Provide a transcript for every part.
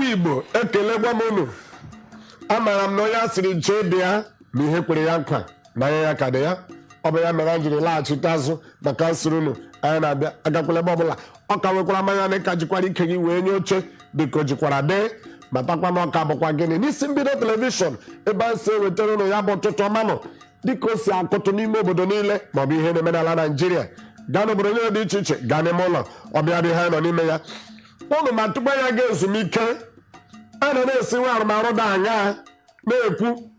Igbo bụ Igbo, ekelekwa m unu. Amaara m na onye a sịrị jee bịa na ihe kwere ya nkwa na anya ya ka dị ya. Ọ bụ ya mere anyị jiri laghachite azụ maka nsịrị unu anyị na-abịa. Agakwala ebe ọbụla. Ọ ka nwekwara mmanya na ịka jikwara ike gị wee nye oche dịka o jikwara dị. Matakwa na ọka bụkwa gịnị n'isi mbido telivishọn ebe a si ewetara unu ya bụ ụtụtụ ọma nọ dịka o si akụtụ n'ime obodo niile maọbụ ihe na-eme n'ala Naijiria, gaa n'obodo niile dị iche iche, gaa n'ime ụlọ ọbịa dị ha nọ n'ime ya ụnụ. Ma tupu ya ga ezumike, a nọ na-esi nwe arụmarụ dị aṅaa na-ekwu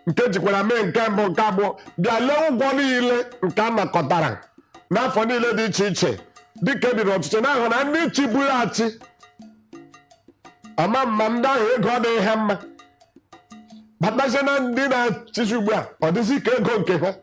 nke jikwara mee nke mbụ, nke abụọ, bịa lee ụgwọ niile nke a nakọtara n'afọ niile dị iche iche dịka ebiri ọchịchị na-ahụ na ndị chịburu achị ama mma ndị ahụ ego ọ dịghị ha mma, batazie na ndị na-achịchi ugbu a, ọ dịzị ka ego nke ha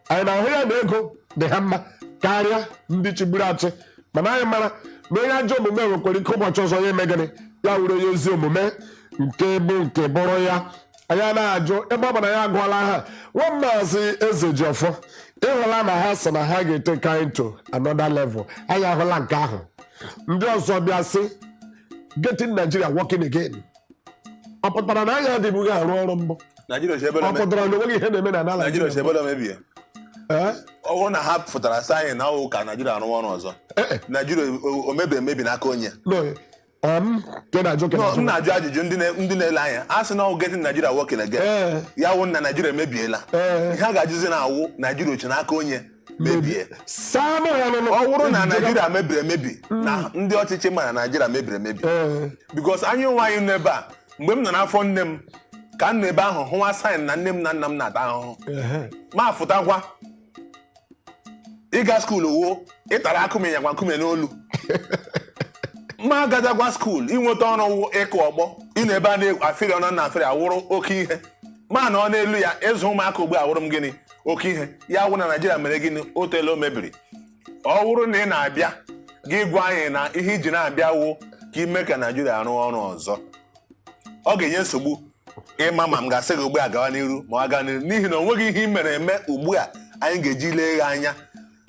anyị na-ahụ ya na ego dị ha mma karịa ndị chigburu achị. Mana anyị mara na onye ajọ omume nwekwara ike ụbọchị ọzọ ya eme gịnị? Ya wuru onye ezi omume nke bụ nke bụrụ ya. Anyị anaghị ajụ ebe ọ bụ na ya agụọla ha. Nwa Maazị Eze Jiọfọ, ịhụla na ha sị na ha ga-etake anyị to another level. Anyị ahụla nke ahụ. Ndị ọzọ bịa sị getting Nigeria working again. Ọ pụtara na anyị adịbụghị arụ ọrụ mbụ? Naijiria si ebe Ọ na pụtara na onweghị ihe na-eme na ala Naijiria si ebe na mebie? Ee? Ọ bụrụ na ha fụtara sị anyị na ọwụ ka Naijiria arụwa ọrụ ọzọ, Ee. Naijiria o mebiri emebi n'aka onye? No, ke na-ajụ ke No, na-ajụ. m na-ajụ ajụjụ ndị na-ele anya. A sị na ọwụ getting Nigeria working again, ya wụ na Naijiria emebiela. Ihe a ga-ajụzi na awụ Naijiria oche n'aka onye mebie? Saa mụ ya nụnụ. Ọ bụrụ na Naijiria mebiri emebi na ndị ọchịchị ma na Naijiria mebiri emebi, because anyị onwe anyị nọ ebe a, mgbe m nọ n'afọ nne m ka m nọ ebe ahụ hụwa sign na nne m na nna m na-ata ahụhụ. Ma fụtakwa ịga school wo ịtara akụme nyakwa nkume n'olu, ma agajagwa school inweta ọrụ wụ ịkụ ọgbọ ị na ebe a na-afịrị ọnụ na afịrị awụrụ oke ihe, ma na ọ n'elu ya ịzụ ụmụaka ugbu a awụrụ m gịnị oke ihe. Ya wụ na Naijiria mere gịnị? O teela o mebiri. Ọ wụrụ na ị na-abịa gị gwa anyị na ihe iji na-abịa wụ ka ime ka Naijiria rụọ ọrụ ọzọ, ọ ga-enye nsogbu ịma ma m ga-asị gị ugbu a gawa n'iru ma ọ gaa n'iru, n'ihi na o nweghị ihe ị mere eme ugbu a anyị ga-eji lee ya anya.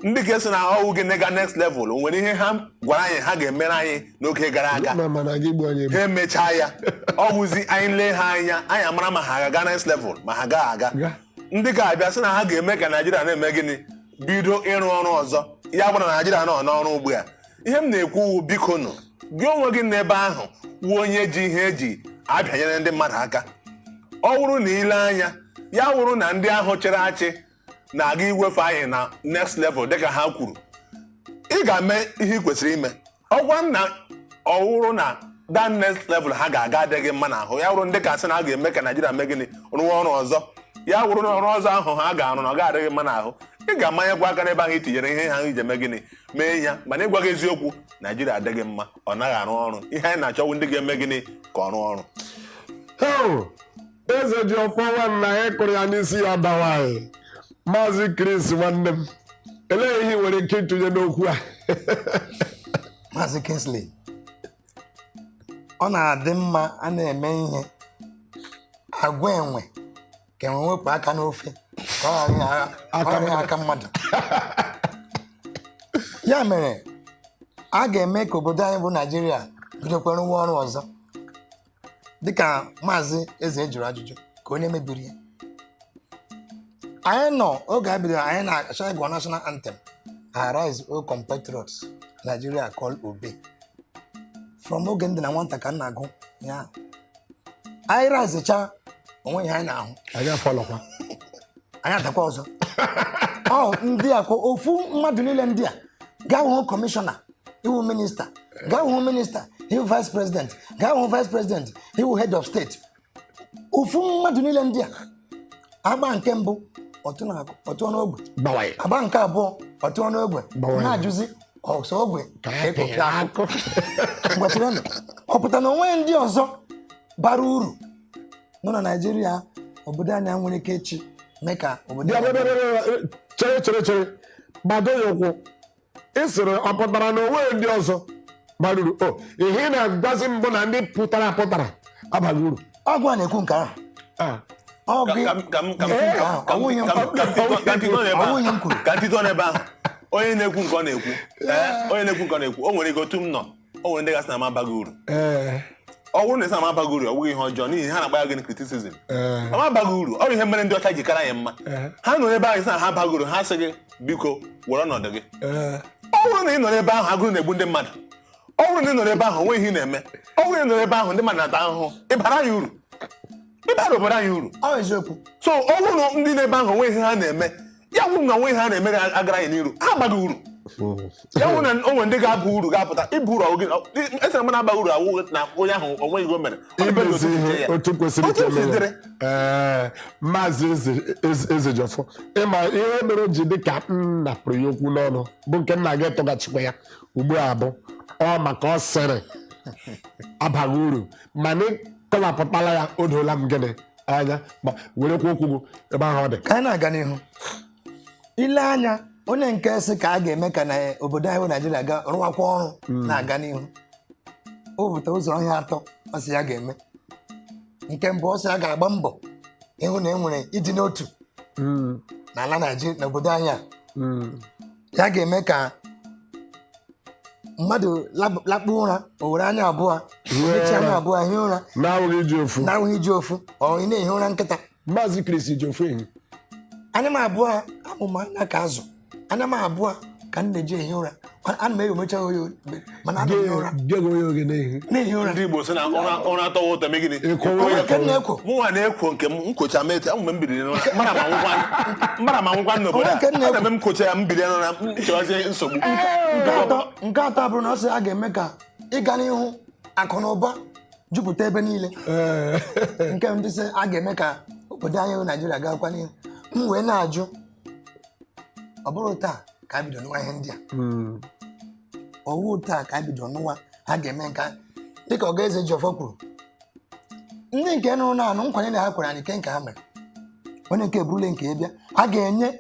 Ndị ka esi na ọwụ gị nega next level, o nwere ihe ha gwara anyị ha ga-emere anyị n'oge gara aga? Ma mana gị gbuo anyị egbu. Ha emechaa ya, ọ bụzi anyị lee ha anya, anyị amara ma ha ga-aga next level ma ha gaghị aga. Ga. Ndị ga-abịa sị na ha ga-eme ka Naijiria na-eme gịnị, bido ịrụ ọrụ ọzọ, ya bụ na Naijiria nọ n'ọrụ ugbu a. Ihe m na-ekwu wu, biko nụ, gị onwe gị n'ebe ahụ wuo onye ji ihe eji abịanyere ndị mmadụ aka. Ọ bụrụ na ile anya ya wụrụ na ndị ahụ chịrị achị na-aga iwefe anyị na next level dịka ha kwuru, ị ga-eme ihe ị kwesịrị ime. Ọgwa na ọ wụrụ na that next level ha ga-aga adịghị mma n'ahụ, ya wụrụ ndị ka sị na a ga-eme ka Naijiria mee gịnị, rụọ ọrụ ọzọ, ya wụrụ na ọrụ ọzọ ahụ ha ga-arụ na ọ ga-adịghị mma n'ahụ, ị ga-amanyekwa aka n'ebe ahụ i tinyere ihe ha iji eme gịnị, mee ya. Mana ịgwa gị eziokwu, Naijiria adịghị mma, ọ naghị arụ ọrụ. Ihe anyị na-achọwu ndị ga-eme gịnị ka ọ rụọ ọrụ. Heo, Eze ji ọfọ nwanna anyị kụrụ ya n'isi ya dawa anyị. Maazị Chris nwanne m, elee ihe ị nwere ike ịtụnye n'okwu a? Maazị Kingsley, ọ na-adị mma a na-eme ihe agwa enwe ka enwe wepụ aka n'ofe ka ọ ghara ịgha aka mmadụ. Ya mere a ga-eme ka obodo anyị bụ Naijiria bidokwa rụwa ọrụ ọzọ, dịka Maazị Eze jụrụ ajụjụ ka onye mebiri ya. Anyị nọ oge a bidoro, anyị na-achọ ịgụ national anthem, "Arise O compatriots, Nigeria call obey." From oge ndị na nwata ka m na-agụ ya, anyị risecha onwe ihe anyị na-ahụ. Anyị afọlọkwa. Anyị adakwa ọzọ. Ọ ndị a kwa ofu mmadụ niile ndị a gaa hụ kọmishọna, iwu minista, gaa hụ minista, iwu vice president, gaa hụ vice president, iwu head of state. Ofu mmadụ niile ndị a agba nke mbụ ọtụ na ọtụ n'ogwe. Gbawaye. Agba nke abụọ ọtụ n'ogwe. Gbawaye. Na-ajụzi ọsọ ogwe ka ka ya ekopịa pịrị akụ. Akụ. Mgbachirenụ, ọ pụtara na onwe ndị ọzọ bara uru nọ na Naijiria, obodo anyị nwere ike ịchị mee ka obodo Bịa, bịa, bịa, bịa, bịa, chere, chere, chere, gbado ya ụkwụ. Ị sịrị ọ pụtara na onwe ndị ọzọ bara uru. O ihe ị na-agwazi mbụ na ndị pụtara apụtara abaghị uru? Ọgwụ a na-ekwu nke ahụ. Ah. Ọgụ Ka m ka m na-ekwu nke ahụ. ka m Ọ wụghị m ka m ka m titọ- ka m titọ n'ebe Ọ wụghị m ahụ. kwuru. Ka m titọ n'ebe ahụ. Onye na-ekwu nke ọ na-ekwu, ee, onye na-ekwu nke ọ na-ekwu, o nwere ike otu m nọ, o nwere ndị gasị na m abaghị uru. Ọ bụrụ na ị sị na m abaghị uru, ọ bụghị ihe ọjọọ, n'ihi ha na-agba ya gịnị? Criticism. Ee. Ọ abaghị uru, ọ bụ ihe mere ndị ọcha ji kara anyị mma. Ha nọ ebe ahụ sị na ha abaghị uru, ha sị gị, biko were ọnọdụ gị. Ọ bụrụ na ị nọ n'ebe ahụ, agụrụ na-egbu ndị mmadụ. Ọ bụrụ na ị nọ n'ebe ahụ, onweghị ihe ị na-eme. Ọ bụrụ na ị nọ n'ebe ahụ, ndị mmadụ na-ata ahụhụ, ịbara anyị uru, ịbara obodo anyị uru. Ọ eziokwu. So ọ bụrụ na ndị n'ebe ahụ onwe ihe ha na-eme, ya bụrụ na onwe ihe ha na-eme agara anyị n'iru, ha abaghị uru. Ya bụrụ na o nwere ndị ga-aba uru ga-apụta ịba uru, ọwụ gị esere mmadụ abaghị uru, awụ na onye ahụ onweghị ihe o mere. Ọ dịbe na Imezi otu si ihe chee ya. otu kwesịrị Otu ka si eme ya. dịrị. Ee, Maazị Eze Ejiofor, ịma ihe mere o ji dị ka m napụrụ ya okwu n'ọnụ bụ nke nna gị tụghachikwa ya ugbu a bụ ọ maka ọ sịrị abaghị uru, mana ịkọwapụtala ya, o doola m gịnị anya, ma werekwa okwu gị ebe ahụ ọ dị. Ka anyị na-aga n'ihu ile anya, onye nke sị ka a ga-eme ka na obodo anyị bụ Naijiria ga rụwakwa ọrụ na-aga n'ihu, o wepụta ụzọ ihe atọ ọ sị ya ga-eme. Nke mbụ, ọ sị ya ga-agba mbọ ịhụ na e nwere ịdị n'otu n'ala Naijiria, n'obodo anyị a. Ya ga-eme ka mmadụ lakpuo ụra, o were anya abụọ mechie anya abụọ hie ụra, na-awụghị iji ofu. Na-awụghị iji ofu, ọ ị na-ehi ụra nkịta. Maazị Chris ji ofu ehi. Anya m abụọ amụma anya ka azụ, anya m abụọ ka m na-eji ehi ụra. Ana m emecha oyi, mana ana m ehi ụra. Gị onye oge na-ehi. Na-ehi ụra. Ndị Igbo sị na ụra atọwa ụtọ, mee gịnị? Ịkụwa. Onye nke m na-ekwo. Mụnwa na-ekwo nke m nkocha m ete mgbe m biliri n'ụra mara ma nwụkwa n'obodo Onye a nke m na-ekwo. Ọ na-eme m kocha ya, m bilie n'ụra, m chewazie nsogbu. Nke atọ abụrụ na ọ sị a ga-eme ka ịga n'ihu akụ na ụba jupụta ebe niile. Nke ndị sị a ga-eme ka obodo anyị bụ Naijiria gakwa n'ihu, m wee na-ajụ, ọ bụrụ taa ka a bido nụwa ihe ndị a? Ọwụ taa ka a bido nụwa ha ga-eme nke a? Dịka ọga Eze Ejiofor kwuru, ndị nke nụrụ na-anụ nkwanye na ha kwere anyị nke ha mere, onye nke eburule nke ya bịa, a ga-enye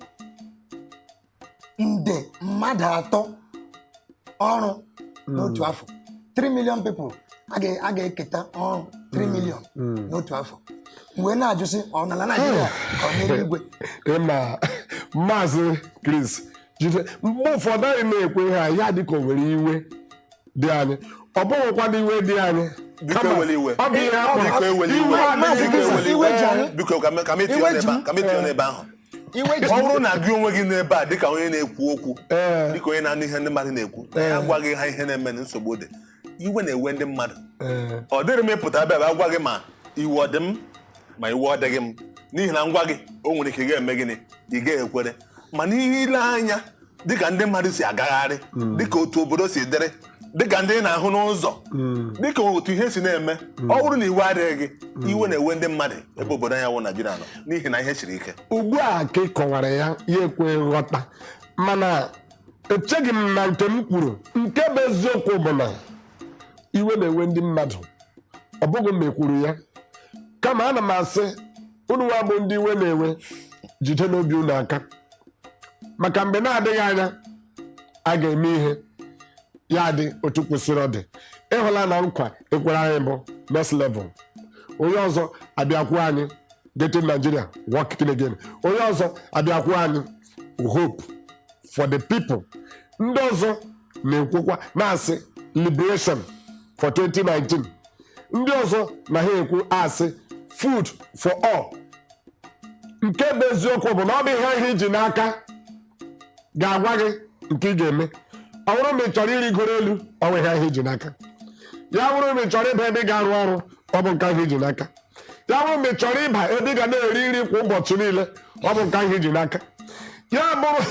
nde mmadụ 3 ọrụ n'otu afọ, 3 million people a ga-eketa ọrụ 3 million n'otu afọ. Mgbe na-ajụsị, ọ n'ala Naijiria ka ọ n'eluigwe? Ịma, Maazị Chris jide, mgbe ụfọdụ anyị na-ekwe ihe a, ya dị ka o nwere iwe dị anyị. Ọ bụghịkwa na iwe dị anyị. Biko, Kama, ewela iwe. ọ bụ ihe a kpọrọ Biko, ewela iwe. iwe adịghị. Maazị Biko, Chris, ewela iwe ji anyị. Biko, ka m etinye Iwe ọnụ ji ebe m. a, ka m etinye ọnụ ebe ahụ. Iwe ji Ọ bụrụ na gị onwe gị n'ebe a dịka onye na-ekwu okwu, dịka onye na-anụ ihe ndị mmadụ na-ekwu, na ya agwaghị ha ihe na-eme na nsogbu dị, iwe na-ewe ndị mmadụ. Ọ dịrị m ịpụta ebe a gwa gị ma iwe ọ dị m ma iwe ọ dịghị m, n'ihi na ngwa gị o nwere ike ị ga-eme gịnị, ị ga-ekwere. Mana ihe ile anya, dịka ndị mmadụ si agagharị, dịka otu obodo si dịrị, dịka ndị ị na-ahụ n'ụzọ, dịka otu ihe si na-eme, ọ bụrụ na iwe adịghị gị, iwe na-ewe ndị mmadụ ebe obodo anyị wụ Naijiria nọ, n'ihi na ihe siri ike. Ugbu a ka ị kọwara ya, ya ekwe nghọta, mana echeghị m na nke m kwuru nke bụ eziokwu bụ na iwe na-ewe ndị mmadụ. Ọ bụghị m ekwuru ya, kama ana m asị unu nwa bụ ndị iwe na-ewe, jide n'obi unu aka, maka mgbe na-adịghị anya a ga-eme ihe ya dị otu kwesịrị ọ dị. Ịhụla na nkwa ekwere anyị bụ next level. Onye ọzọ abịakwuo anyị getting Nigeria working again, onye ọzọ abịakwuo anyị hope for the people, ndị ọzọ na-ekwukwa na-asị liberation for 2019, ndị ọzọ na ha ekwu asị food for all. Nke bụ eziokwu bụ na ọ bụ ihe ihe iji n'aka ga-agwa gị nke ị ga-eme. Ọ bụrụ ma ị chọrọ irigoro elu, ọ bụ ihe ahụ iji n'aka. Ya bụrụ ma ị chọrọ ịba ebe ị ga-arụ ọrụ, ọ bụ nke ahụ iji n'aka. Ya bụrụ ma ị chọrọ ịba ebe ị ga na-eri nri kwa ụbọchị niile, ọ bụ nke ahụ iji n'aka. Ya bụrụ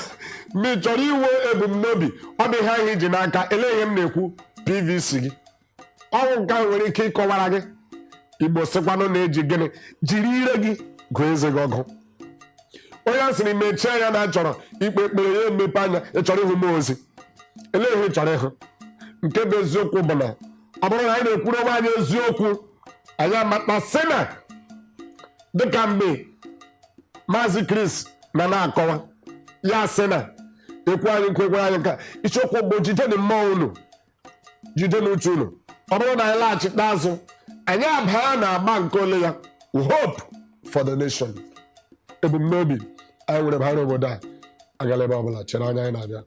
ma ị chọrọ iwe ebumnobi, ọ bụ ihe ahụ iji n'aka. Ele ihe m na-ekwu, PVC gị, ọ bụ nke ahụ nwere ike ịkọwara gị. Igbo sịkwanụ na-eji gịnị jiri ire gị gụọ eze gị ọgụ. Onye a sịrị mechie anya na chọrọ ikpe ekpere, ya emepe anya, ị chọrọ ịhụ m ozi. Elee ihe ị chọrọ ịhụ? Nke bụ eziokwu bụ na ọ bụrụ na anyị na-ekwuru onwe anyị eziokwu, anyị amata sị na dịka mgbe Maazị Chris na na-akọwa ya sị na ekwu anyị nkwe anyị nka isiokwu bụ jide na mmụọ unu, jide n'uche unu. Ọ bụrụ na anyị laghachite azụ, anyị abaa na agba nke ole ya, hope for the nation, ebumnobi anyị nwere bara obodo a agala ebe ọbụla. Chere anya, anyị na-abịa.